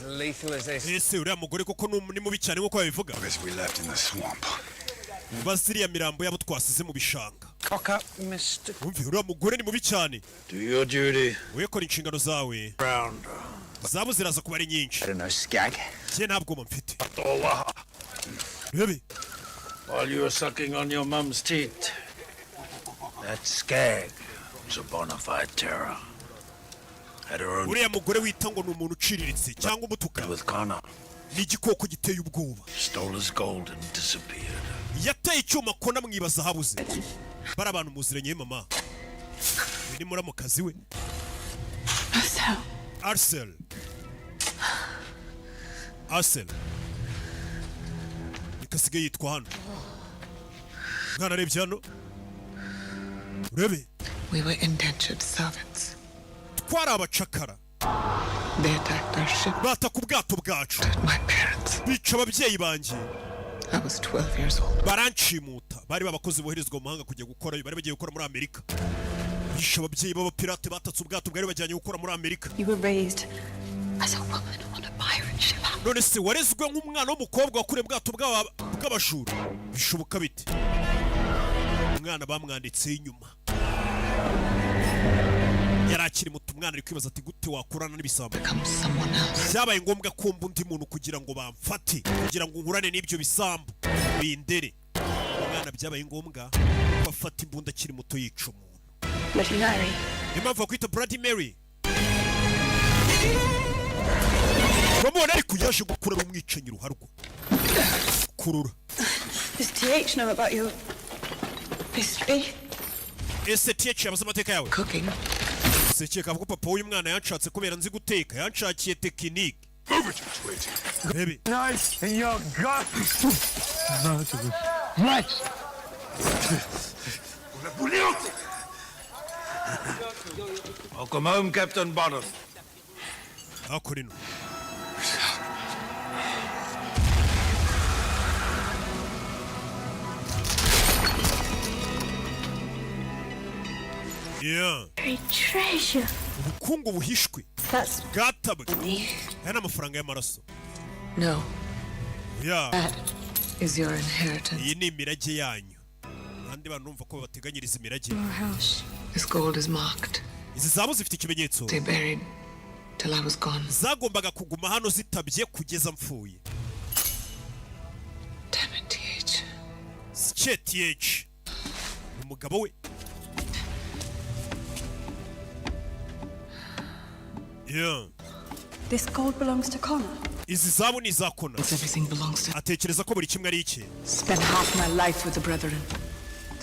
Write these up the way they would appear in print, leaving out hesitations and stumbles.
lethal as they Ese uriya mugore koko ni mubi cyane nk'uko babivuga? As we left in the swamp. Uba ziriya mirambo yabo twasize mu bishanga. Cock up, Mr. Wumve, uriya mugore ni mubi cyane. Do your duty. Wowe kora inshingano zawe. Round. Zabo ziraza kuba ari nyinshi. I don't know, skag. Njye nta bwoba mfite, rebe. While you were sucking on your mum's teat, that skag was a bona fide terror. Had her own Uriya mugore wita ngo ni umuntu uciriritse cyangwa umutuka with Connor. ni igikoko giteye ubwoba. Stole his gold and disappeared. Yateye icyuma ko namwibaza ahabuze. Bari abantu muziranye, mama? Uyu ni muramukazi we. Marcel. Arcel, Arcel niko asigaye yitwa hano. Mwana arebye hano, urebe. We were indentured servants. Twari abacakara. They attacked our ship. Bataka ubwato bwacu. My parents. Bica ababyeyi banjye. I was 12 years old. Baranshimuta. Bari babakozi boherezwa mu mahanga kujya gukora, bari bagiye gukora muri Amerika. Bishe ababyeyi b'abapirate, batatse ubwato bwari bajyanye gukora muri Amerika. You were raised as a woman on a pirate ship. None se warezwe nk'umwana w'umukobwa wakuriye mu bwato bw'abajura, bishoboka bite? Umwana bamwanditseho inyuma, yari akiri muto. Umwana ari kwibaza ati: "Gute wakurana n'ibisambo?" Byabaye ngombwa kumva undi muntu kugira ngo bamfate, kugira ngo nkurane n'ibyo bisambo bindere. Umwana byabaye ngombwa ko afata imbunda akiri muto, yica umuntu. Bloody Mary. Niyo mpamvu bakwita Bloody Mary. Uramubona, ariko yaje gukura ari umwicanyi ruharwa kurura. Does TH know about your history? Ese TH yabaze amateka yawe? Cooking. Sekeka avuga papa w'uyu mwana yanshatse kubera nzi guteka, yanshakiye tekinike. Rebe. Knife in your gut. Right. Welcome home, Captain Bonnet. Hakurino yeah. Treasure. Ubukungu buhishwe That's bwatabwe. Aya ni amafaranga y'amaraso. No, Yeah. that is your inheritance. Iyi ni imirage yanyu. Abandi bantu numva ko babateganyiriza imirage. Your house. This gold is marked. Izi zabo zifite ikimenyetso. They buried till I was gone. Zagombaga kuguma hano zitabye kugeza mpfuye. Damn it, TH. TH, umugabo we, yeah. This gold belongs to Connor. Izi zabo ni iza Connor. Everything belongs to. Atekereza ko buri kimwe ari icye. Spent half my life with the brethren.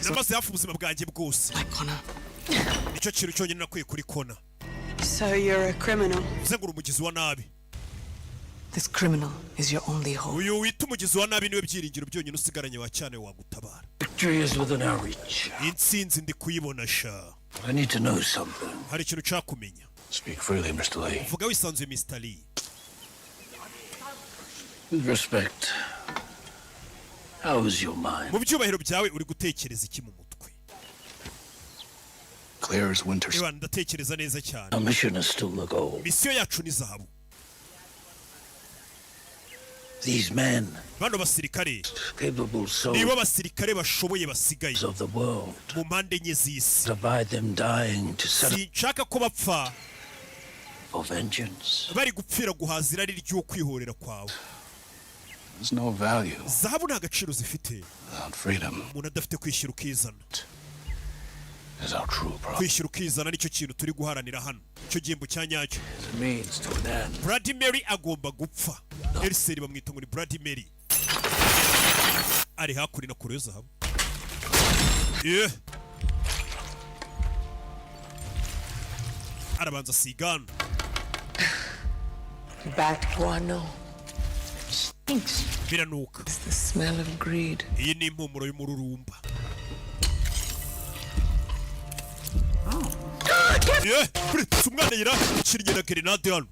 Namaze hafi ubuzima bwanjye bwose. Like Connor. Nicyo kintu cyonyine nakwiye kuri Connor. So you're a criminal. Uze ngo uri umugizi wa nabi. This criminal is your only hope. Uyu wita umugizi wa nabi niwe byiringiro byonyine usigaranye wa cyane wagutabara. Victory is within our reach. Intsinzi ndi kuyibona sha. I need to know something. Hari ikintu ushaka kumenya. Speak freely, Mr. Lee. Vuga wisanzuye, Mr. Lee. With respect, how is your mind? Mu byubahiro byawe, uri gutekereza iki mu mutwe? Clear as winter. Niba ndatekereza neza cyane. Our mission is still the goal. Misiyo yacu ni zahabu. These men, Bano basirikare, capable souls nibo basirikare bashoboye basigaye of the world, mu mpande enye z'isi. abide them dying to settle Sinshaka ko bapfa for vengeance. bari gupfira guhaza irari ry'ukwihorera kwawe. There's no value Zahabu nta gaciro zifite without freedom. umuntu adafite kwishyira ukizana. Is our true problem. Kwishyira ukizana nicyo kintu turi guharanira hano, icyo gihembo cya nyacyo. It's a means to an end. Bloody Mary agomba gupfa. Eriseri bamwita ngo ni Bloody Mary, ari hakurino na kure zahabu, yeah. Arabanza asigana. Bat guano. Stinks. Biranuka. It's the smell of greed. Iyi ni impumuro y'umururumba. Yeah, si umwana yirakinnye na gerenade hano.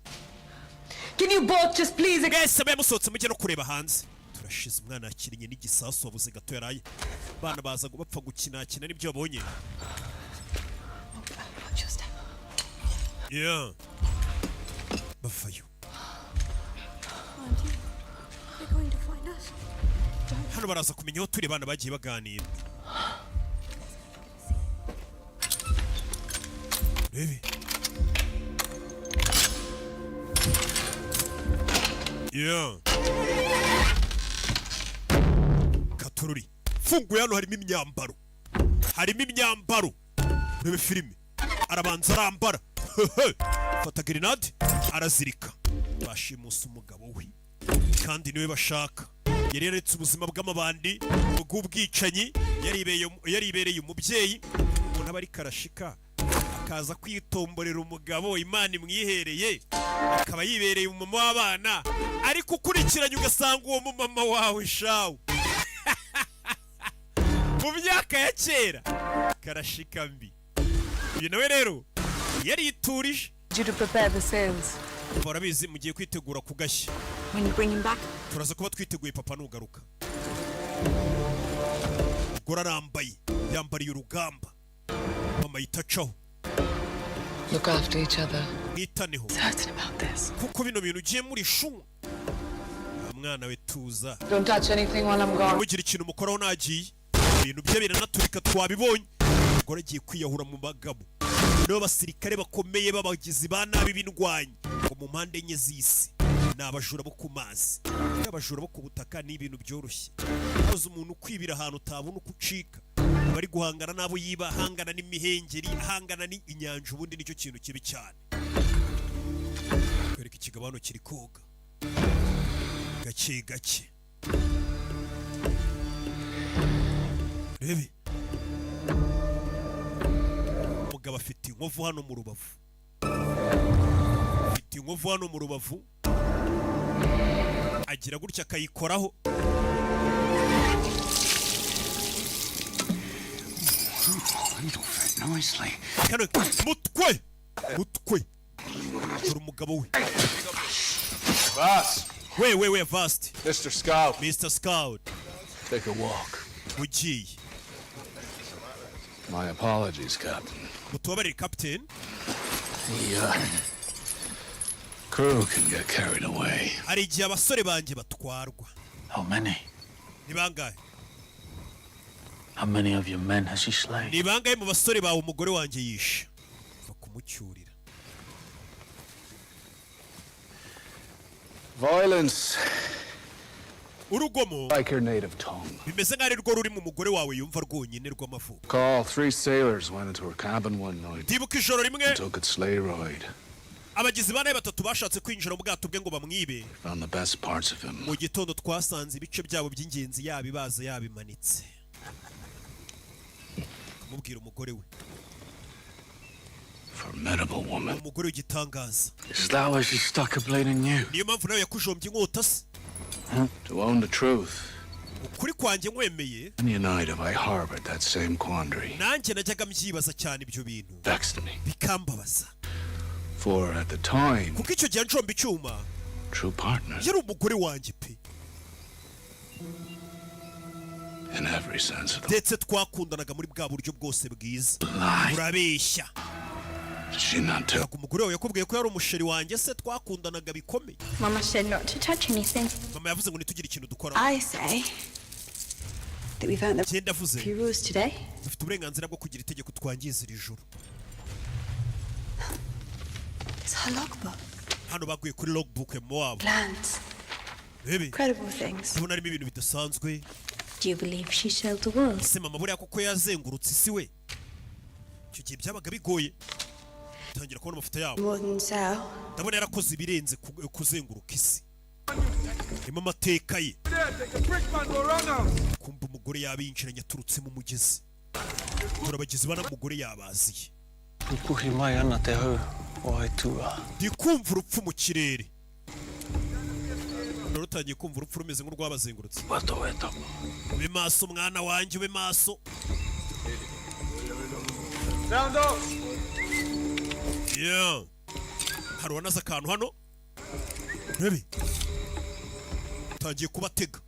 Can you both just please Mwese mube musohotse mujye no kureba hanze, turashize. Umwana yakinnye n'igisasu, wabuze gato yaraye. Abana baza ngo bapfa gukinakina n'ibyo babonye. Watch your step. Yeah. Bavayo. They're going to find us. Hano baraza kumenya aho turi. Abana bagiye baganira. Rebe. Yeah. Katururi funguye. Hano harimo imyambaro, harimo imyambaro. Rebe filime. Arabanza arambara, fata grenade arazirika. Bashimusa umugabo we kandi niwe bashaka. Yari yaretse ubuzima bw'amabandi, bw'ubwicanyi, yaribereye umubyeyi. Umuntu aba ari karashika akaza kwitomborera umugabo Imana imwihereye, akaba yibereye umumama w'abana, ariko ukurikiranye ugasanga uwo mumama wawe shawu mu myaka ya kera karashika mbi. Uyu nawe rero yariturije. You to prepare the sails. Barabizi, mugiye kwitegura kugashya. When you bring him back, Turaza kuba twiteguye papa nugaruka. Umugore arambaye, yambariye urugamba. Mama yitacaho. Look after each other. Mwitaneho. Certain about this. Kuko bino bintu ugiye muri shuwa mwana we, tuza. Don't touch anything while I'm gone. Mugira ikintu mukoraho nagiye, ibintu bye biranaturika, twabibonye. Umugore agiye kwiyahura mu bagabo. Nibo basirikare bakomeye b'abagizi ba nabi b'indwanyi ngo mu mpande enye z'isi. Ni abajura bo ku mazi n'abajura bo ku butaka. Ni ibintu byoroshye maze umuntu kwibira ahantu utabona uko ucika. Bari guhangana n'abo yiba, ahangana n'imihengeri, ahangana n'inyanja. Ubundi nicyo kintu kibi cyane. Kwereka ikigabano kiri koga gake gake. Rebe, umugabo afite inkovu hano mu rubavu, afite inkovu hano mu rubavu, agira gutya akayikoraho. It'll fit nicely. Kano mutwe, mutwe. Dore umugabo we. Vaas! We we we, Vast. Mr. Scout. Mr. Scout. Take a walk. Ugiye. My apologies, Captain. Mutubabarire, Captain. The crew can get carried away. Hari igihe abasore banjye batwarwa. How many? Ni bangahe? How many of your men has she slain? Ni bangahe mu basore bawe umugore wanjye yishe? Va kumucyurira. Violence, Urugomo like her native tongue. bimeze nk'aho ari rwo ruri mu mugore wawe yumva rwonyine rw'amavuko. Call three sailors went into her cabin one night Ndibuka ijoro rimwe and took its sleigh ride. abagizi ba nabi batatu bashatse kwinjira mu bwato bwe ngo bamwibe. Found the best parts of him Mu gitondo twasanze ibice byabo by'ingenzi yabibaze, yabimanitse. Kumubwira umugore we. Formidable woman. Umugore w'igitangaza. Is that why she stuck a blade in you? Niyo mpamvu nawe yakujombye inkota se? To own the truth, Ukuri kwanjye nkwemeye, many a night have I harbored that same quandary. nanjye najyaga mbyibaza cyane ibyo bintu. Vexed me. Bikambabaza. For at the time, Kuko icyo gihe njomba icyuma, true partners yari umugore wanjye pe. in every sense of the Ndetse twakundanaga muri bwa buryo bwose bwiza. Lie. Urabeshya. Did she not tell Ntabwo umugore wawe yakubwiye ko yari umusheri wanjye se? Twakundanaga bikomeye. Mama said not to touch anything. Mama yavuze ngo ntitugire ikintu dukora. I say that we've earned the Genda avuze. few rules today. Dufite uburenganzira bwo kugira itegeko twangiza iri joro. It's her logbook. Hano baguye kuri logbook ya mama wabo. Plans. Bebe. Incredible things. Ndabona harimo ibintu bidasanzwe. Do you believe she sailed the world? Ese mama buriya koko yazengurutse isi we? Icyo gihe byabaga bigoye tangira kubona amafoto yabo. More than sail. Ndabona yarakoze ibirenze kuzenguruka isi. Harimo amateka ye. Kumva umugore yabinjiranye aturutse mu mugezi. Turabagizi bana, umugore yabaziye. Puhi mai ana te hau o Aitua. Ndi kumva urupfu mu kirere. None rutangiye kumva urupfu rumeze nk'urwabazengurutse. Ube maso mwana wanjye, ube maso. Sound off! Yeah. Hari uwanaze akantu hano. Rebe, tangiye kubatega.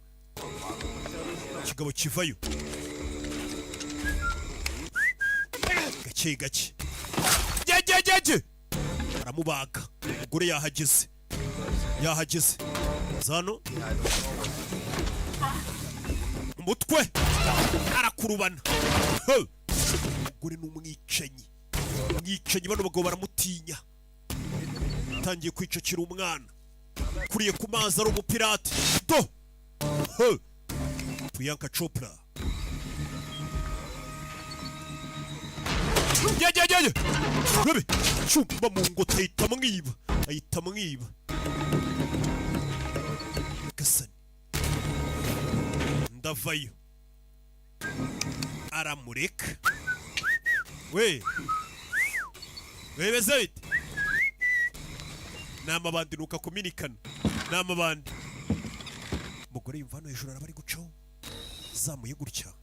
Ikigabo kivayo gake gake gegegege, aramubaga. Umugore yahageze, yahageze. Zano umutwe arakurubana. He! Umugore ni umwicanyi, umwicanyi. Bano bagabo baramutinya. Atangiye kwicakira umwana kuriye ku mazi, ari umupirate do. He! Priyanka Chopra yajyajyaje rebe cyumba mu ngoto, ahita amwiba, ahita amwiba. Gasani ndavayo, aramureka. We webeze bite? Ni amabandi, nuko akuminikana ni amabandi. Umugore yumva hano hejuru araba ari gucaho, zamuye gutya,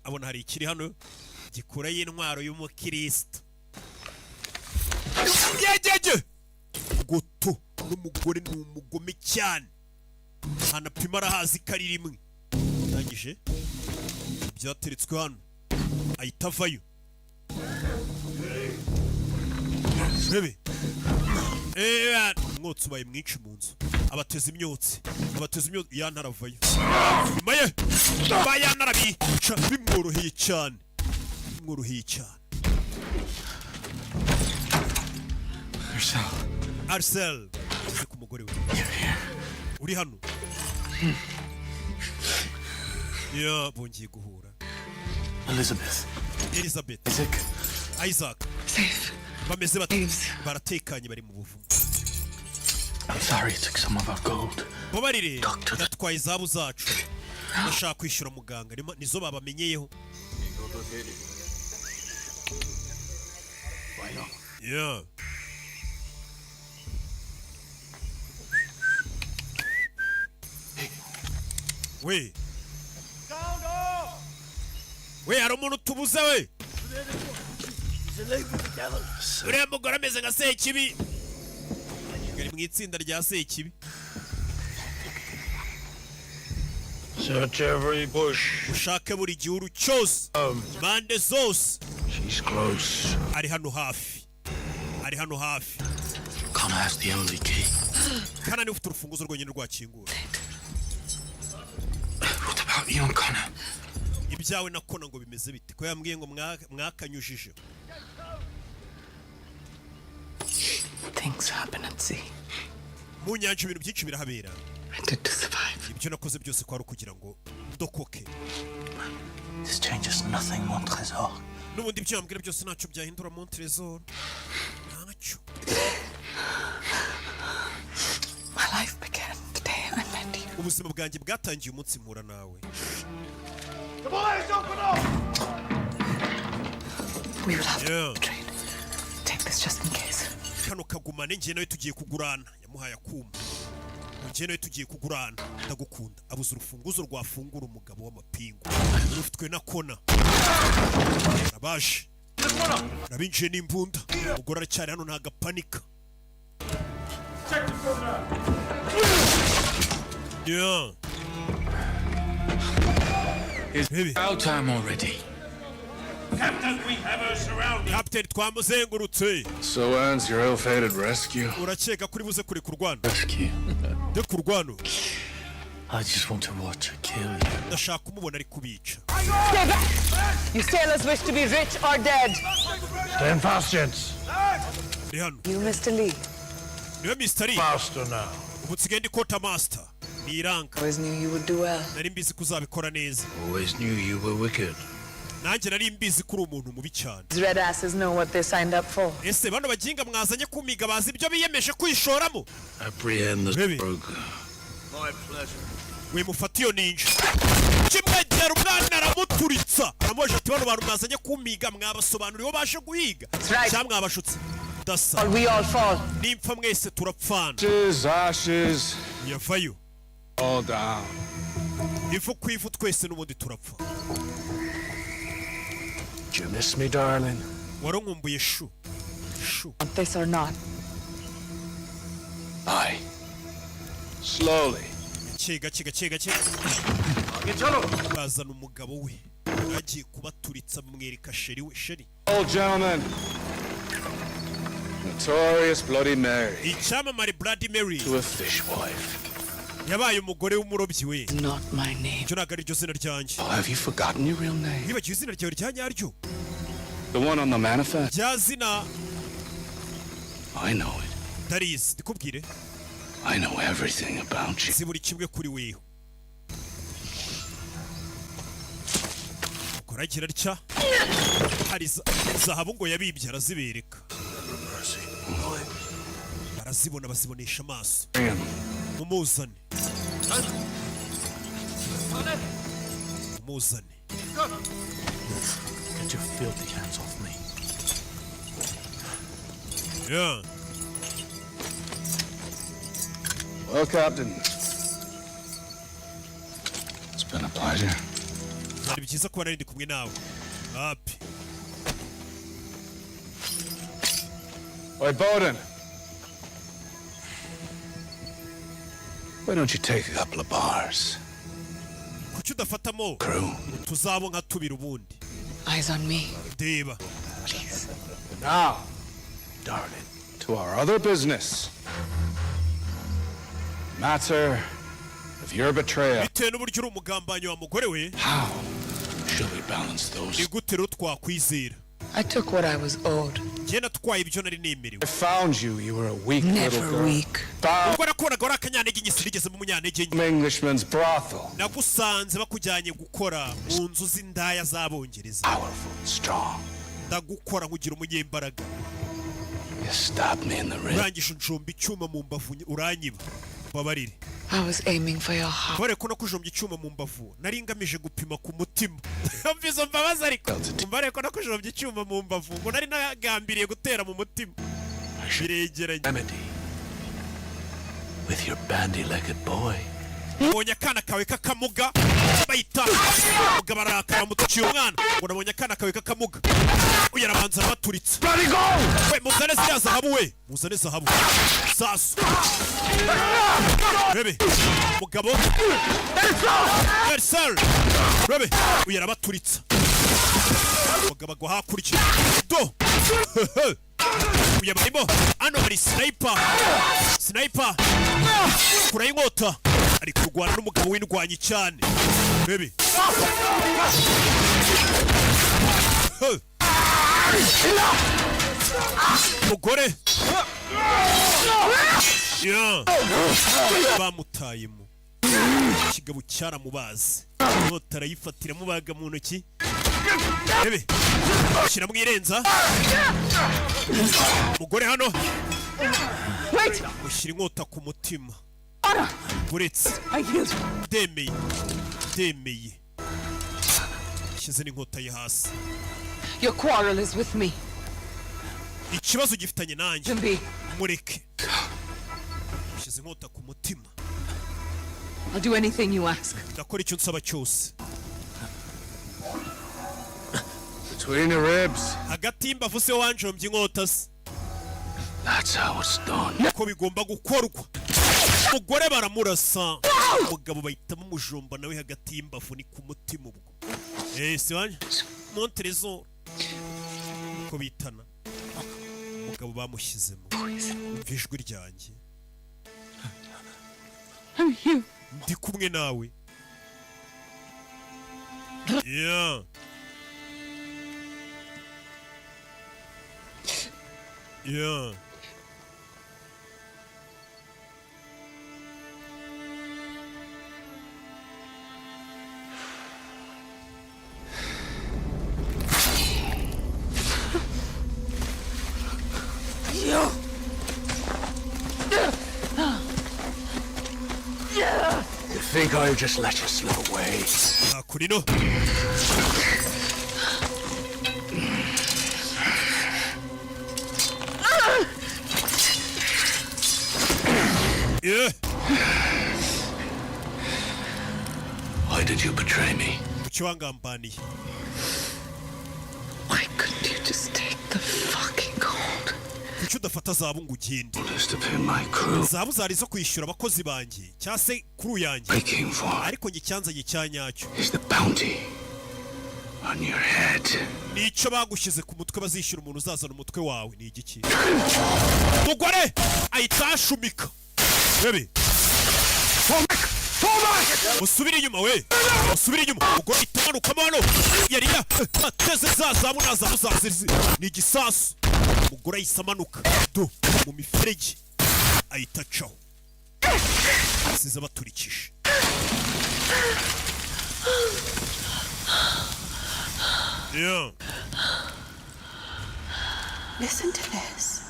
abona hari ikiri hano gikurayo intwaro y'umukristo. Yegege goto n'umugore ni umugome cyane, ahantu apima arahazi ko ari rimwe. Ndangije byateretswe hano, ahita avayo. Rebe. Umwotsi ubaye mwinshi mu nzu, abateza imyotsi, abateza imyotsi. Yantaravayo nyuma ye, ba yanarabica bimworoheye cyane, bimworoheye cyane. Arcel ageze ku mugore we uri hano. Ya bongeye guhura. Elizabeth. Elizabeth. Isaac. Isaac bameze bate? Baratekanye, bari mu buvumo. I'm sorry I took some of our gold. Mubabarire, natwaye izabu zacu, ndashaka kwishyura muganga. Nizo babamenyeyeho. Yeah. We we, hari umuntu tubuze we. Uriya mugore ameze nka Sekibi, ari mu itsinda rya Sekibi. Search every bush. Ushake buri gihuru cyose, impande zose. She's close. Ari hano hafi, ari hano hafi. Connor has the only key. Kana niwe ufite urufunguzo rwonyine rwakingura. What about you and Connor? Ibyawe na Kona ngo bimeze bite, ko yambwiye ngo mwakanyujije? Things happen at sea. Mu nyanja ibintu byinshi birahabera. I did to survive. Ibyo nakoze byose kwari ukugira ngo ndokoke. This changes nothing, mon trésor. N'ubundi ibyo yambwira byose ntacyo byahindura, mon trésor, ntacyo. My life began the day I met you. Ubuzima bwanjye bwatangiye umunsi mpura nawe. The boys, open up! We will have Yeah. to trade. Take this just in case. Kano kagumane, njye nawe tugiye kugurana. Yamuhaye akuma. Njye nawe tugiye kugurana, ndagukunda. Abuze urufunguzo rwafungura umugabo w'amapingu rufitwe na Kona. Arabaje, arabinjiye n'imbunda. Umugore aracyari hano, ntagapanika. Yeah. It's our time already. Captain, we have her surrounded. Captain, twamuzengurutse. So ends your ill-fated rescue. Urakeka kuri buze kure kurwana? Rescue. De kurwano. I just want to watch her kill you. Ndashaka kumubona ari kubica. Stay back! You sailors wish to be rich or dead. Stand fast, gents. Ni hano. You, Mr. Lee. Niwe Mr. Lee. Master now. Ubu nsigaye ndi quarter master, ni iranga. Always knew you would do well. Nari mbizi ko uzabikora neza. Always knew you were wicked. Nanjye nari mbizi ko uri umuntu mubi cyane. These red asses know what they signed up for. Ese bano baginga mwazanye kumiga bazi ibyo biyemeje kwishoramo? Apprehend the Baby. broker. We mufate iyo ninja. Kimwegera, umwana aramuturitsa, aramubaje ati: "Bano bantu mwazanye kumiga mwabasobanuriye uwo baje guhiga right. cyangwa mwabashutse?" Dasa. Or we all fall. Nimpfa mwese turapfana. Ashes, ashes, Yavayo. all down. Ivu ku ivu, twese n'ubundi turapfa. Did you miss me, darling? Waronkumbuye shu shu? Want this or not? Aye. Slowly. Gake gake, gake gake. Bazana umugabo we agiye kubaturitsa, bamwereka chéri we, chéri. Old gentlemen. The Notorious Bloody Mary Icyamamare Bloody Mary to a fishwife. yabaye umugore w'umurobyi we. Not my name. Icyo ntabwo ari ryo zina ryanjye. Oh, have you forgotten your real name? Wibagiwe izina ryawe rya nyaryo? The one on the manifest? Rya zina. I know it. Ndarizi, ndikubwire. I know everything about you. Nzi buri kimwe kuri weho. Umugore agira atya, hari zahabu ngo yabibye, arazibereka, barazibona, bazibonesha amaso. Mumuzane, mumuzane. Get your filthy hands off me. Yeah. Well, Captain, it's been a pleasure. Byari byiza kuba nari ndi kumwe nawe api. Oi, Bowden. Why don't you take a couple of bars? Kuki udafatamo Crew. tuzabo nka tubiri ubundi? Eyes on me. Ndeba. Please. Now, darling, to our other business. Matter of your betrayal. Bitewe n'uburyo uri umugambanyi wa mugore we. How shall we balance those? Ni gute rero twakwizera? I took what I was owed. Njye natwaye ibyo nari nemerewe. I found you. You were a weak little Never girl. weak. Found Ubwo nakubonaga wari akanyantege nke, sinigeze mu munyantege nke. Englishman's brothel. Nagusanze bakujyanye gukora mu nzu z'indaya z'Abongereza. Powerful, strong. Ndagukora nkugira umunyembaraga. You stabbed me in the rib. Urangije unjomba icyuma mu mbavu, uranyiba, mbabarire. I was aiming for your heart. Kubera ko nakujombye icyuma mu mbavu, nari ngamije gupima ku mutima. Umva izo mbabazi, ariko mbabarire ko nakujombye icyuma mu mbavu, ngo nari nagambiriye gutera mu mutima, biregeranye. Remedy. With your bandy-legged boy. Nabonye akana kawe k'akamuga. Bayita umugabo arakara, mutuciye umwana ngo nabonye akana kawe k'akamuga. Uyu arabanza arabaturitse. We, muzane ziriya zahabu, we muzane zahabu. Sasu rebe mugabo Ersel rebe, uyu arabaturitsa, umugabo agwa hakurya. Do uyu barimo hano, hari sniper, sniper kuraho inkota, ari kurwana n'umugabo w'indwanyi cyane. Bebe. Huh. Mugore. Yeah. Bamutayemo, ikigabo cyaramubaze, inkota arayifatira, amubaga mu ntoki. Bebe, shyiramo irenza mugore hano. Wait! Ushyira inkota ku mutima uretse. I yield. Ndemeye, ndemeye. Shyize n'inkota ye hasi. Your quarrel is with me. Ikibazo gifitanye nanjye. Jimby. Mureke. Shyize inkota ku mutima. I'll do anything you ask. Ndakora icyo nsaba cyose. Between the ribs. Hagati y'imbavu se wanjombye inkota se? That's how it's done. Ko bigomba gukorwa. Umugore baramurasa, umugabo bahitamo umujomba nawe hagati y'imbavu, ni ku mutima ubwo. Eh, si wanje Montrezor ko bitana. Umugabo bamushyizemo. Umva ijwi ryanjye. I'm you. Ndi kumwe nawe. Yeah. You think I'll just let you slip away? Hakurino yeah. Why did you betray me? Kuki wangambaniye? Why couldn't you just take the fucking gold? Kuki udafata zahabu ngo ugende? Just to pay my crew. Zahabu zari zo kwishyura abakozi banjye cyangwa se crew yanjye. I came for Ariko njye icyanzanye cya nyacyo is the bounty On your head. Nicyo bagushyize ku mutwe bazishyura umuntu uzazana umutwe wawe ni igiki? Mugore ahita ahashumika. Bebe, musubire inyuma we, musubire inyuma. Umugore ahita amanukamo hano, yari yateze za zamu na zamu zazizi ni igisasu. Umugore ahise amanuka do mu miferege, ahita acaho, asize abaturikije. Yeah. Listen to this.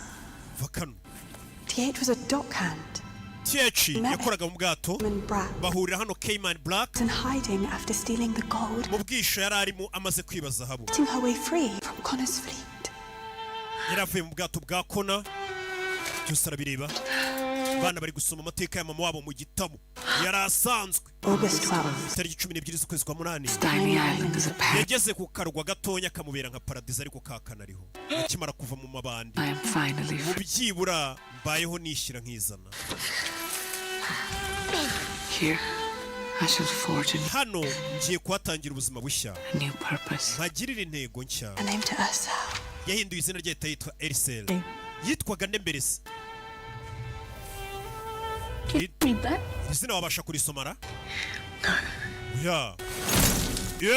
Va kano. TH was a dockhand. TH yakoraga mu bwato. Cayman Brac Bahurira hano Cayman Black. in hiding after stealing the gold, Mu bwisho yari arimo amaze kwiba zahabu. getting her way free from Connor's fleet. Yari avuye mu bwato bwa Kona. Byose arabireba. Abana bari gusoma amateka ya mama wabo mu gitabo yari asanzwe. August 12th. Tariki 12 z'ukwezi kwa munani. Tiny island is a paradise. Yageze ku karwa gatonya kamubera nka paradizo, ariko kakanariho akimara kuva mu mabandi. I am finally Mu free. byibura mbayeho nishyira nkizana. Here, I shall forge a Hano ngiye kuhatangira ubuzima bushya, new purpose. mpagirire intego nshya. Her name to Ursel. Yahinduye izina rye ahita yitwa Erisel. Yitwaga nde mbere se? Read that? Iri zina wabasha kurisomara ya ye?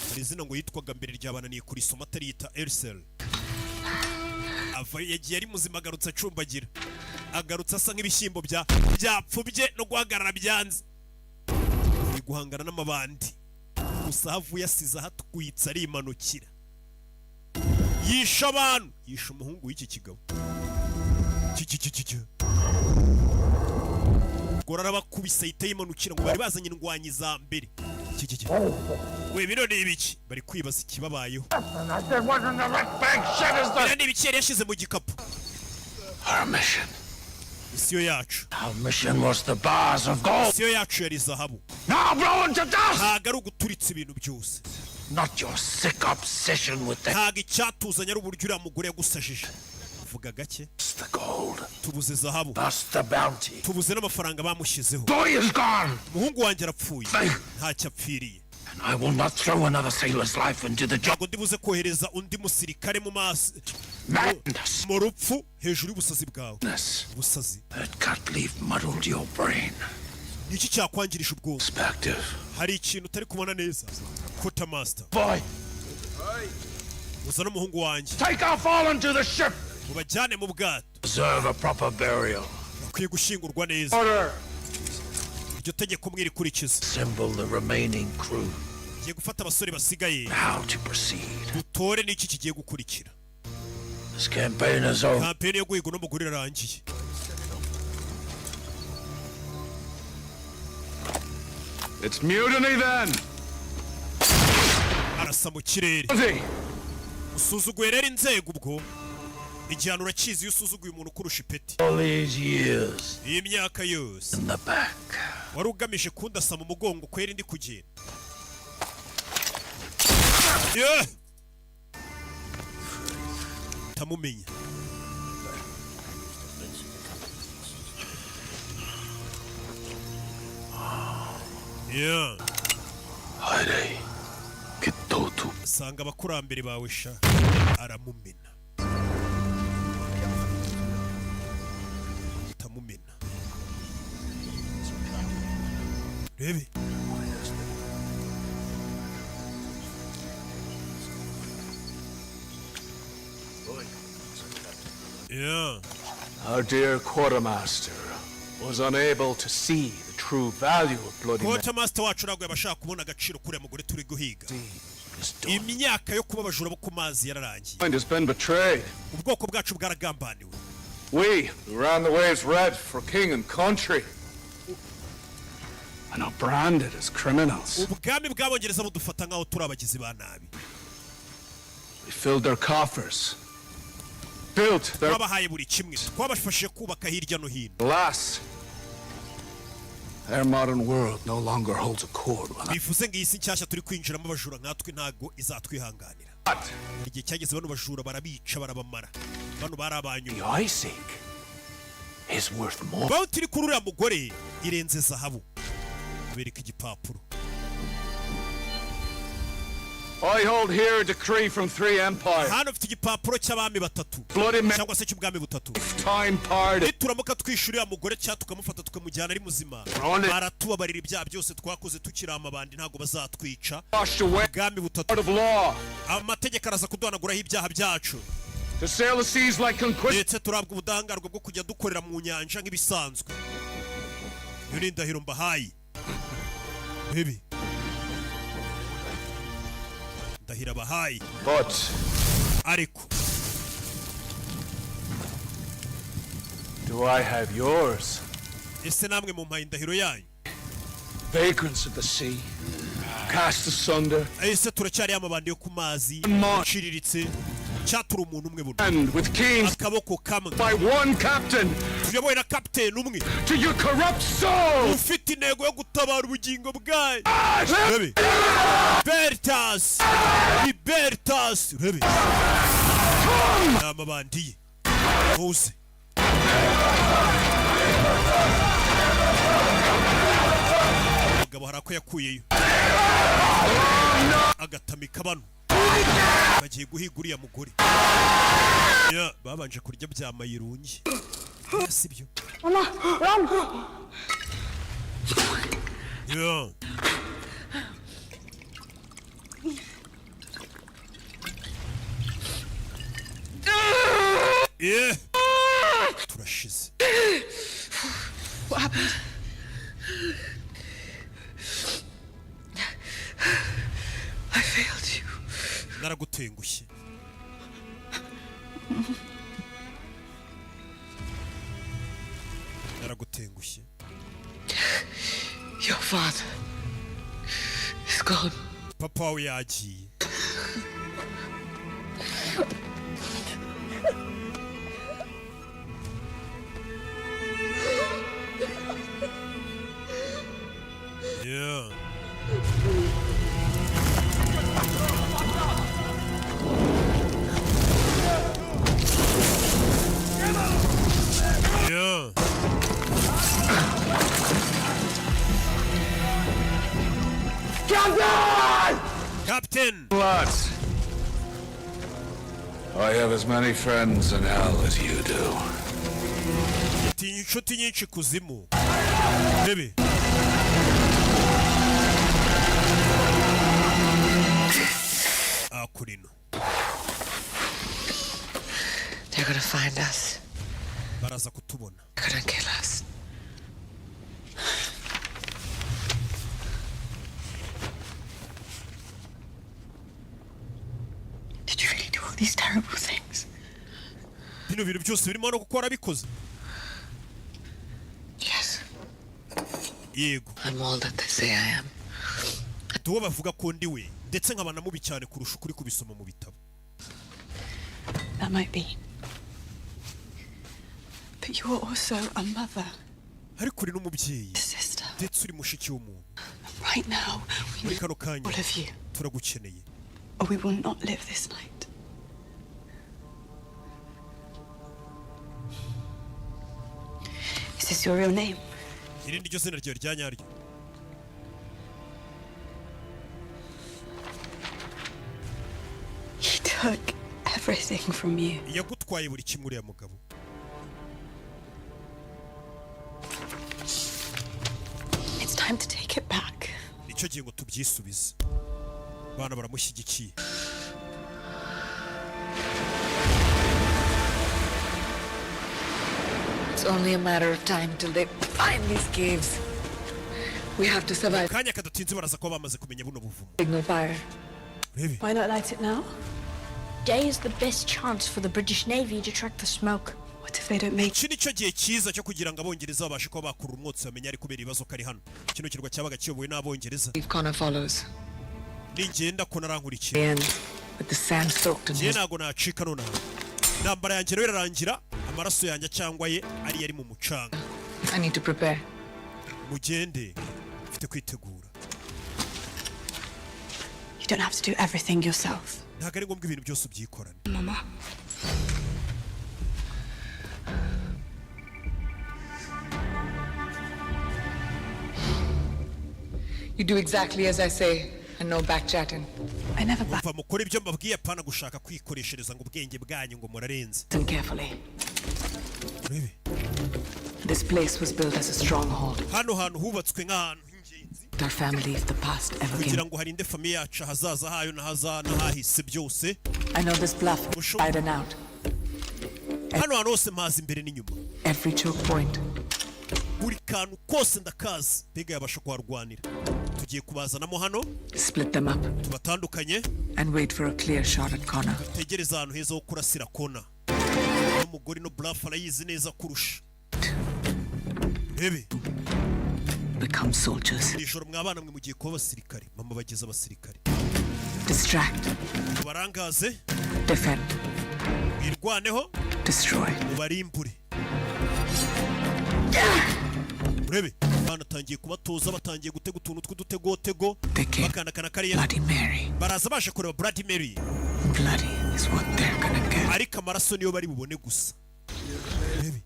Hari izina ngo yitwaga mbere ryabananiye kurisoma, atariyita Erisel. Ava yagiye ari muzima, agarutse acumbagira, agarutse asa nk'ibishyimbo bya byapfubye no guhagarara byanze, ari guhangana n'amabandi gusa. Aho avuye asize ahatwitse, arimanukira, yishe abantu, yishe umuhungu w'iki kigabo. Ki. Ubwo arabakubise ahita yimanukira, ngo bari bazanye indwanyi za mbere. Ki. We, bino ni ibiki? Bari kwibaza ikibabayeho. Biriya ni ibiki yari yashyize mu gikapu? Our mission. Misiyo yacu. Our mission was the bars of gold. Misiyo yacu yari zahabu. Now blown to dust! Ntabwo ari uguturitsa ibintu byose. Not your sick obsession with the, Ntabwo icyatuzanye ari uburyo uriya mugore yagusajije. Vuga gake. the gold. Tubuze zahabu. Lost the bounty. Tubuze n'amafaranga bamushyizeho. Boy is gone! Umuhungu wanjye arapfuye, ntacyo apfiriye. And I will not throw another sailor's life into the job. Ntabwo ndibuze kohereza undi musirikare mu maso Madness. mu rupfu hejuru y'ubusazi bwawe, ubusazi. That cut leaf muddled your brain. Ni iki cyakwangirisha ubwonko? Perspective. Hari ikintu utari kubona neza, quartermaster. Boy, Uza n'umuhungu wanjye. take our fallen to the ship. Mubajyane mu bwato. Deserve a proper burial. Bakwiye gushyingurwa neza. Order. Iryo tegeko mwirikurikiza. Assemble the remaining crew. Ngiye gufata abasore basigaye. How to proceed. Dutore n'iki kigiye gukurikira. This campaign is over. Kampeni yo guhiga uno mugore irarangiye. It's mutiny then! Arasa mu kirere. Usuzuguye rero inzego, ubwo igihano urakizi iyo usuzuguye umuntu ukurusha ipeti. All these years Iyi myaka yose in the back. wari ugamije kundasa mu mugongo kwera ndi kugenda. Yeah! Tamumenya. Yeah. Haere, kitotu. Sanga abakurambere bawe sha, aramumena. Tamumena. Rebe. Yeah. Our dear quartermaster was unable to see the true value of Bloody Mary. Quartermaster wacu ntabwo yabashaka kubona agaciro kuriya mugore turi guhiga. Imyaka yo kuba abajura bo ku mazi yararangiye. Mind has been betrayed. Ubwoko bwacu bwaragambaniwe. We who ran the waves red for king and country are now branded as criminals. Ubwami bw'Abongereza budufata nk'aho turi abagizi ba nabi. We filled their coffers, built their Twabahaye buri kimwe, twabafashije kubaka hirya no hino. Alas, their modern world no longer holds a cord with us. Bivuze ngo iyi si nshyashya turi kwinjiramo, abajura nkatwe ntabwo izatwihanganira. Igihe cyageze bano bajura barabica, barabamara. Bano bari abanyuma. I seek is worth more. Bounty iri kuri uriya mugore irenze zahabu. Bereka igipapuro. I hold here a decree from three empires. Hano mfite igipapuro cy'abami batatu Bloody cyangwa se cy'ubwami butatu. Time pardon. Nituramuka twishyura uriya mugore cyangwa tukamufata tukamujyana ari muzima, None- baratubabarira ibyaha byose twakoze tukiri amabandi, ntabwo bazatwica. Washed away Ubwami butatu. of law. Amategeko araza kuduhanaguraho ibyaha byacu. To sail the seas like conquistadors. Ndetse turabwa ubudahangarwa bwo kujya dukorera mu nyanja nk'ibisanzwe. Iyo ni indahiro mbahaye. Bibi ndahiro abahaye. But Ariko do I have yours? Ese namwe mumpaye indahiro yanyu? Vagrants of the sea, cast asunder, Ese turacyari amabandi yo ku mazi aciriritse, cyatura umuntu umwe buno? And with kings Akaboko kamwe by one captain tuyobowe na kapiteni umwe to your corrupt soul. Ufite intego yo gutabara ubugingo bwayo. Rebe Libertas, Libertas. Rebe ni amabandi ye. Muze umugabo hari ako yakuyeyo agatamika. Bano bagiye guhiga uriya mugore. Ya, babanje kurya bya mayirungi, si byo? Mama, run! Ya. Yeah. Turashize. What happened? I failed you. Naragutengushye. Naragutengushye. Your father is gone. Papa wawe yagiye. Yeah. Yeah. Captain! Lads, I have as many friends in hell as you do. Tinya inshuti nyinshi kuzimu. Bebe. Akurino. They're gonna find us. Baraza kutubona. They're gonna kill us. Did you really do all these terrible things? Bino bintu byose birimo no kuko warabikoze? Yes. Yego. I'm all that they say I am. Uwo bavuga ko ndi we, ndetse nkaba na mubi cyane kurusha ukuri kubisoma mu bitabo. That might be. But you are also a mother. Ariko uri n'umubyeyi. Sister. Ndetse uri mushiki w'umuntu. Right now, we Muri need kano kanya all of you, turagukeneye, or we will not live this night. Is this your real name? Iri ni ryo zina ryawe rya nyaryo? He took everything from you. Yagutwaye buri kimwe uriya mugabo. It's time to take it back. Nicyo gihe ngo tubyisubize. Abana baramushyigikiye. It's only a matter of time till they find these caves. We have to survive. Kanya kadatinze baraza kuba bamaze kumenya buno buvumo. Signal fire. Urebe. Why not light it now? Day is the best chance for the British Navy to track the smoke. What if they don't make Iki ni cyo gihe cyiza cyo kugira ngo Abongereza babashe kuba bakurura umwotsi, bamenye ari kubera ibibazo kari hano. Kino kirwa cyabaga kiyobowe n'Abongereza. If Connor follows. Ningenda ko narankurikira. End with the sand soaked in Njye his ntabwo nacika nonaha. Intambara yanjye rero irarangira amaraso yanjye cyangwa ye ari yari mu mucanga. I need to prepare. Mugende, mfite kwitegura. You don't have to do everything yourself. Ntabwo ari ngombwa ibintu byose ubyikorane. Mama. You do exactly as I say, and no back chatting. I never Umva, mukora ibyo mbabwiye, apana gushaka kwikoreshereza ngo ubwenge bwanyu ngo murarenze. Listen carefully. Urebe. This place was built as a stronghold. Hano hantu hubatswe nk'ahantu h'ingenzi Our family if the past ever kugira came. ngo harinde famille yacu ahazaza hayo n'ahahise byose. I know this bluff inside and out. Hano hantu hose mpazi imbere n'inyuma. Every choke point. Buri kantu kose ndakazi, mbega yabasha kuharwanira. Tugiye kubazanamo hano. Split them up Tubatandukanye. and wait for a clear shot at Connor. Dutegereze ahantu heza ho kurasira Connor. N'umugore no bluff arayizi neza kurusha. Rebe. Become soldiers. Iri joro mwabana mwe mugiye kuba abasirikare. Mama bageze abasirikare. Distract. Mubarangaze. Defend. Mwirwaneho. Destroy. Mubarimbure. Urebe, banatangiye kubatoza, batangiye gutega utuntu tw'udutegotego, bakandakana kariya. Bloody Mary. Baraza baje kureba Bloody Mary. Bloody is what they're gonna get. Ariko amaraso niyo bari bubone gusa. Urebe.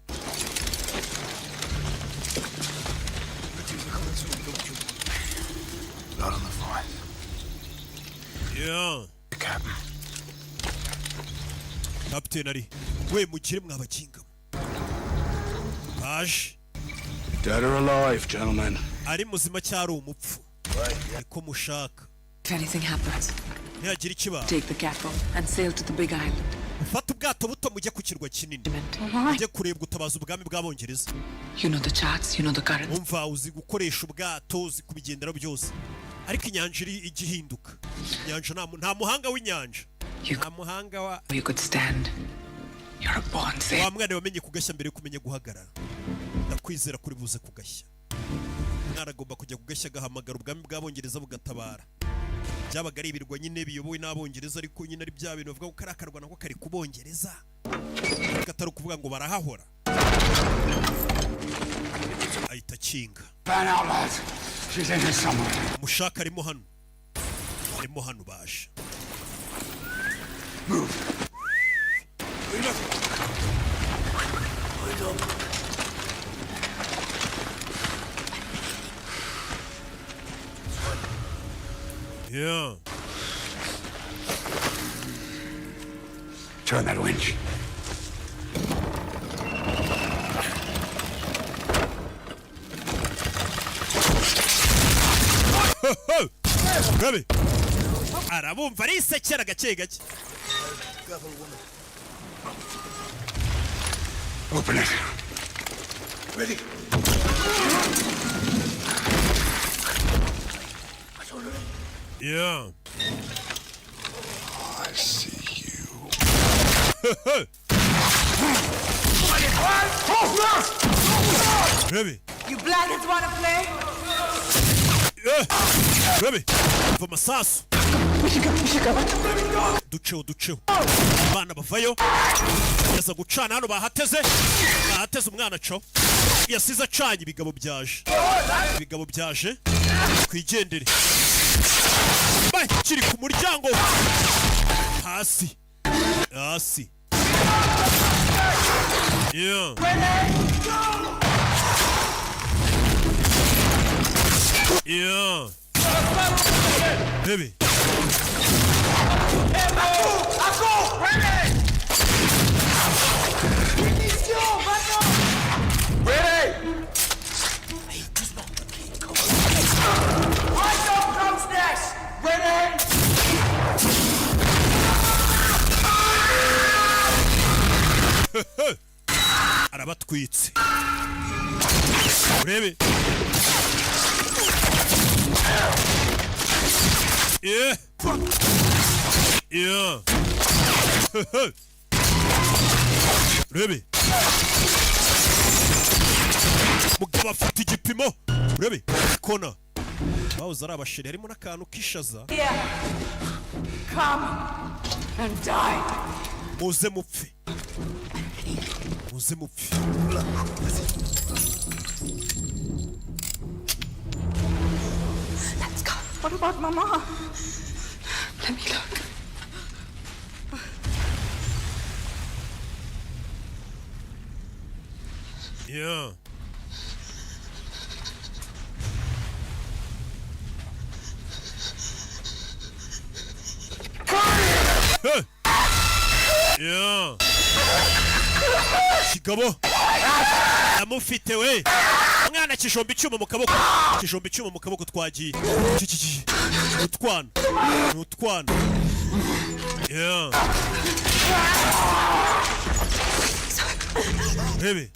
Not on the phone. Yeah. Captain. Captain ari we mugire mwabakinga baje. Dead or alive, gentlemen. Ari muzima cyari umupfu niko mushaka. If anything happens, Ntiyagira ikiba. take the catboat and sail to the big island. Ufate ubwato buto mujye ku kirwa kinini, mujye kureba gutabaza ubwami bw'Abongereza. You know the charts, you know the currents. Umva, uzi gukoresha ubwato, uzi kubigenderaho byose, ariko inyanja iri ijya ihinduka. Inyanja nta muhanga w'inyanja, nta muhanga wa You could stand. You're a born sailor. Wa mwana wamenye kugashya mbere yo kumenya guhagarara. Ndakwizera kuri buze kugashya. Umwana agomba kujya kugashya, agahamagara ubwami bw'Abongereza bugatabara. Byabaga ari ibirwa nyine biyobowe n'Abongereza, ariko nyine ari bya bintu bavuga ko kari akarwa nako kari ku Bongereza, ariko atari ukuvuga ngo barahahora. Ahita akinga. Fan out, lads. She's in here somewhere. Mushaka arimo hano, arimo hano, baje. Move. Yeah. Turn that winch. Rabi arabumva arisekera gake gake. Open it. Ready? Yeah. I see you. Rabi. You blackheads wanna play? Rabi, va amasasu. Duceho, duceho. Abana bavayo, yaza gucana hano. Bahateze, bahateze. Umwana acaho, yasize acanye. Ibigabo byaje, ibigabo byaje. Twigendere. Bakiri ku muryango, hasi hasi. Yeah. Yeah. Baby. Ready! Eyes up comes next! Ready! Arabatwitse, urebe. Yeah. Urebe, mugabo afite igipimo. Urebe kona bahoze ari abasheri, harimo n'akantu k'ishaza. Here. Come and die. Muze mupfe, muze mupfe. Let's go. What about Mama? Let me look. Yeah. Yeah. Kigabo amufite we, umwana kijomba icyuma mu kaboko, kijomba icyuma mu kaboko. Twagiye. Ki, ki. Utwana ni utwana. Yeah. Rebe.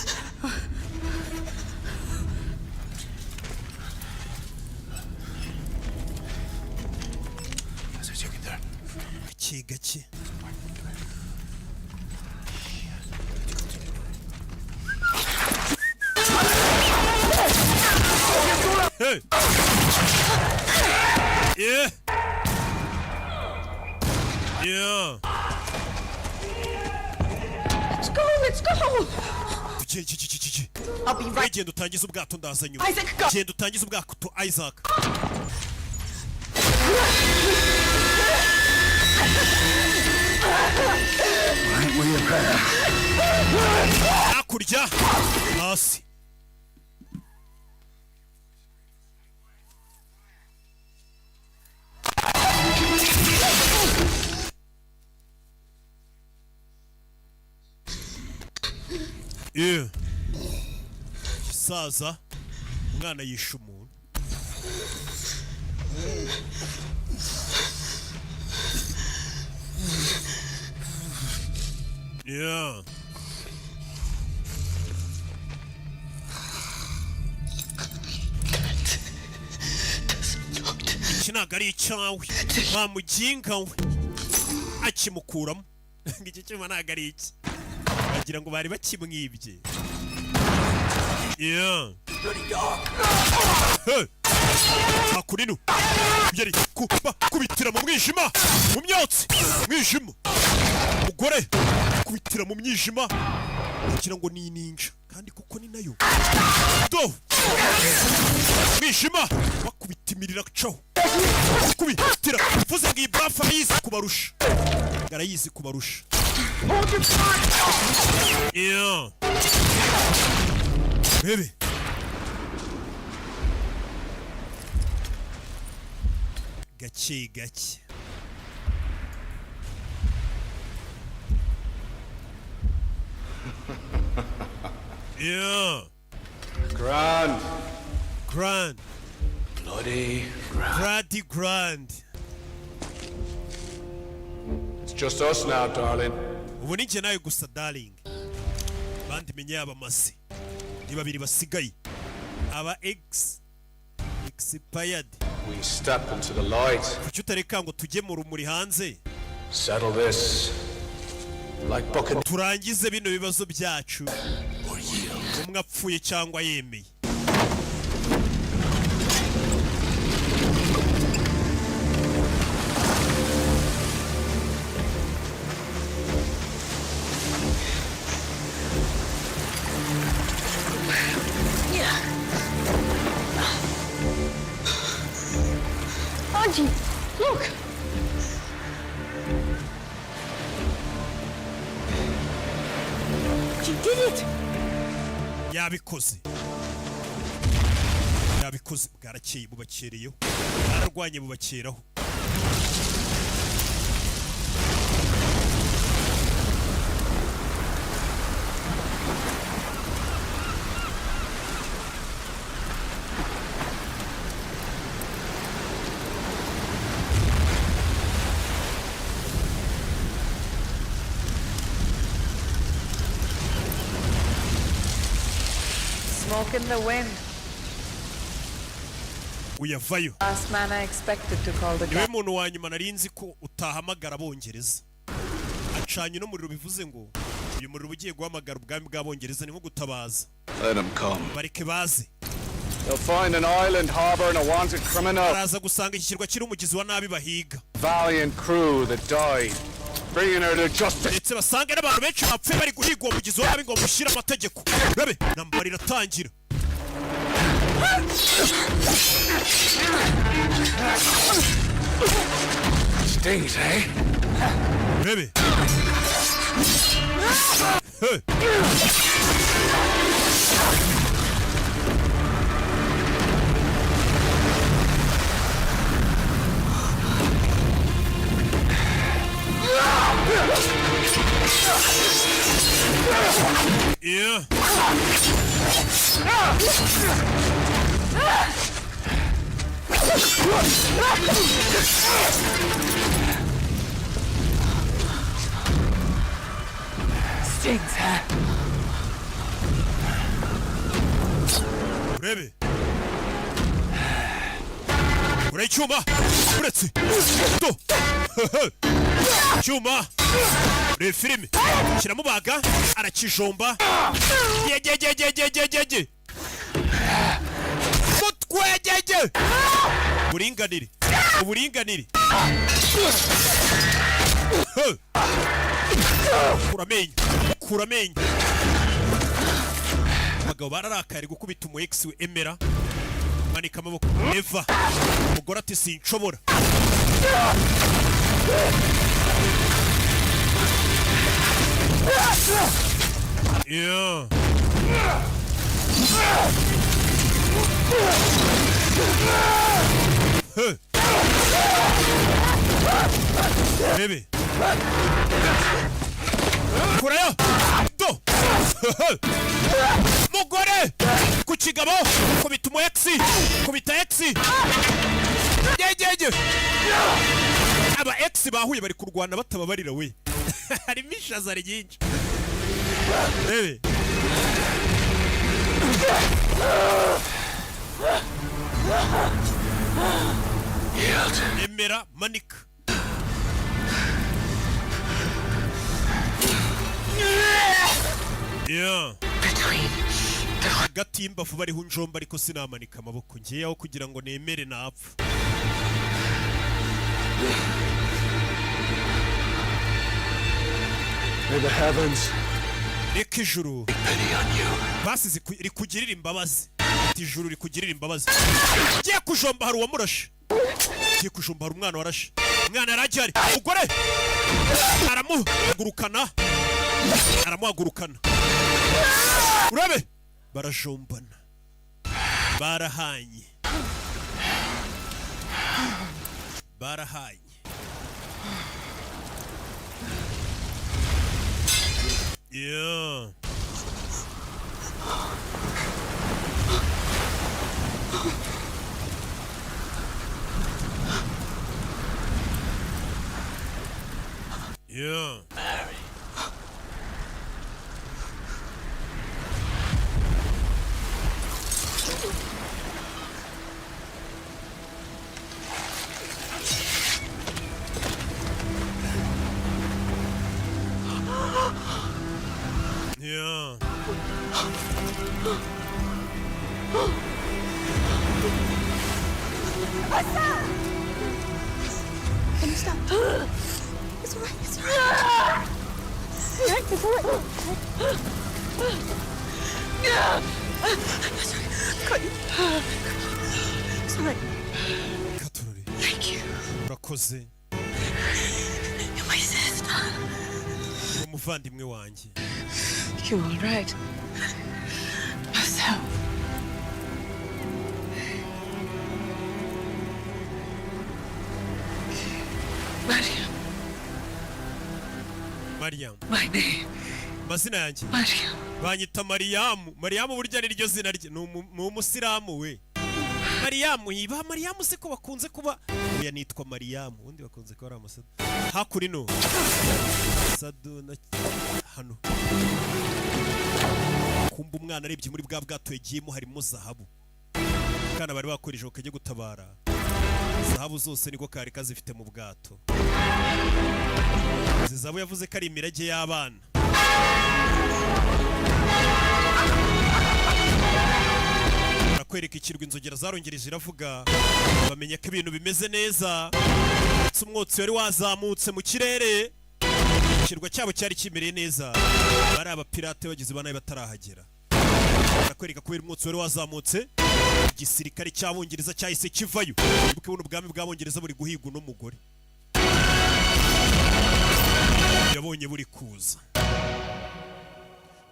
Gake gake. Hey! Yeah! Yeah! Let's go, let's go! Tugiye, ki, ki, ki, ki. I'll be right. Genda utangize ubwato, ndaza nyuma. Isaac, go! Genda utangize ubwato, Isaac. Hakurya hasi. Yeah. Gisaza, umwana yishe umuntu. Yeah. Iki ntabwo ari icyawe, wa muginga we. Akimukuramo ngo iki cyuma ntabwo ari iki, bagira ngo bari bakimwibye. Yeah. Hey! Hakurino yari kuba kubitira mu mwijima, mu myotsi, mwijima. Mugore kubitira mu mwijima kugira ngo ni ninja, kandi kuko ni nayo. Do mwijima bakubita imiriro, caho kubitira. Mvuze ngo iyi bafa arayizi kubarusha, arayizi kubarusha. Yeah. Bebe gake gake. Yeah. Grand. Grand. Bloody grand. Bloody grand. It's just us now, darling. Ubu ni njye nawe gusa, darling. Abandi menya yabamaze, ni babiri basigaye, aba ex expired. We step into the light. Kuki utareka ngo tujye mu rumuri hanze? Settle this. Like bucket Turangize bino bibazo byacu, umwe apfuye cyangwa yemeye. Yeah. Auntie, look! She did it! Yabikoze, yabikoze. Bwarakeye, bubakereyeho, bararwanye bubakeraho. Smoke in the wind. Uyavayo. Last man I expected to call the Niwe guy. muntu wa nyuma nari nzi ko utahamagara Abongereza. Acanye uno muriro, bivuze ngo uyu muriro uba ugiye guhamagara ubwami bw'Abongereza, ni nko gutabaza. Let 'em come. Bareke baze. They'll find an island harboring a wanted criminal. Baraza gusanga iki kirwa kiri umugizi wa nabi bahiga. Valiant crew that died, bringing her to justice. Ndetse basange n'abantu benshi bapfuye bari guhiga uwo mugizi wa nabi ngo mushyire amategeko. Rabe, nambara iratangira. Stings, eh? Rebe. Hey. Stings, huh? Urebe urebe icyuma, uretse do icyuma. Reba filime, kiramubaga, arakijomba yegegegegegege mutwegege. Uburinganire, uburinganire. He! Kura amenyo, kura amenyo. Abagabo bararakaye, ari gukubita umu ex we. Emera, manika amaboko, Eva. Umugore ati: "Sinshobora." Yeah. He. Bebe. Kurayo. Do. Mugore! Ku kigabo, kubita umu ex, kubita ex. Yegege. Aba ex bahuye bari kurwana batababarira we. Harimo ishaza ryinshi. Bebe. Yield. Emera, manika. Yeah. Hagati y'imbavu bariho unjomba, ariko sinamanika amaboko ngewe aho kugira ngo nemere napfa. May the heavens Reka ijuru pity on you. Basize rikugirira imbabazi. Ati ijuru rikugirira imbabazi. Ngiye kujomba hari uwamurashe, ngiye kujomba hari umwana warashe. Umwana yari agihari. Umugore aramuhagurukana, aramuhagurukana. Urabe barajombana, barahanye, barahanye. Yeah. Yeah. Mary. Yeah. What's that? Can you stop? It's all right. It's all right. It's all right. I'm sorry. I've got you. It's all right. Katurore. Thank you. Urakoze. You're my sister. Uri umuvandimwe wanjye. You all right? Marcel. Mariam, Mariam. My name. Amazina yanjye. Mariam. Banyita Mariyamu. Mariyamu burya ni ryo zina rye, ni umusilamu we. Mariyamu yiba Mariyamu se ko bakunze kuba? Oya, nitwa Mariyamu, ubundi bakunze kuba ari amasadu. Hakurino sadu na hano. Kumba umwana arebye muri bwa bwato yagiyemo harimo zahabu. Kana bari bakoresheje kajya gutabara zahabu zose, niko kari kazifite mu bwato. Izi zahabu yavuze ko ari imirage y'abana. Barakwereka ikirwa, inzogera zarongereje iravuga, bamenya ko ibintu bimeze neza. Ndetse umwotsi wari wazamutse mu kirere, ikirwa cyabo cyari kimereye neza. Bari abapirate bagize ba nabi batarahagera. Barakwereka kubera umwotsi wari wazamutse, igisirikare cy'Abongereza cyahise kivayo. Wibuke buno ubwami bw'Abongereza buri guhiga uno mugore yabonye buri kuza.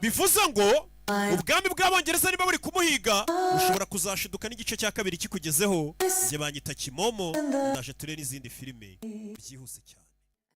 Bivuze ngo ubwami bw'Abongereza niba buri kumuhiga, ushobora kuzashiduka n'igice cya kabiri kikugezeho. Njye banyita Kimomo, ndaje turebe n'izindi filime byihuse cyane.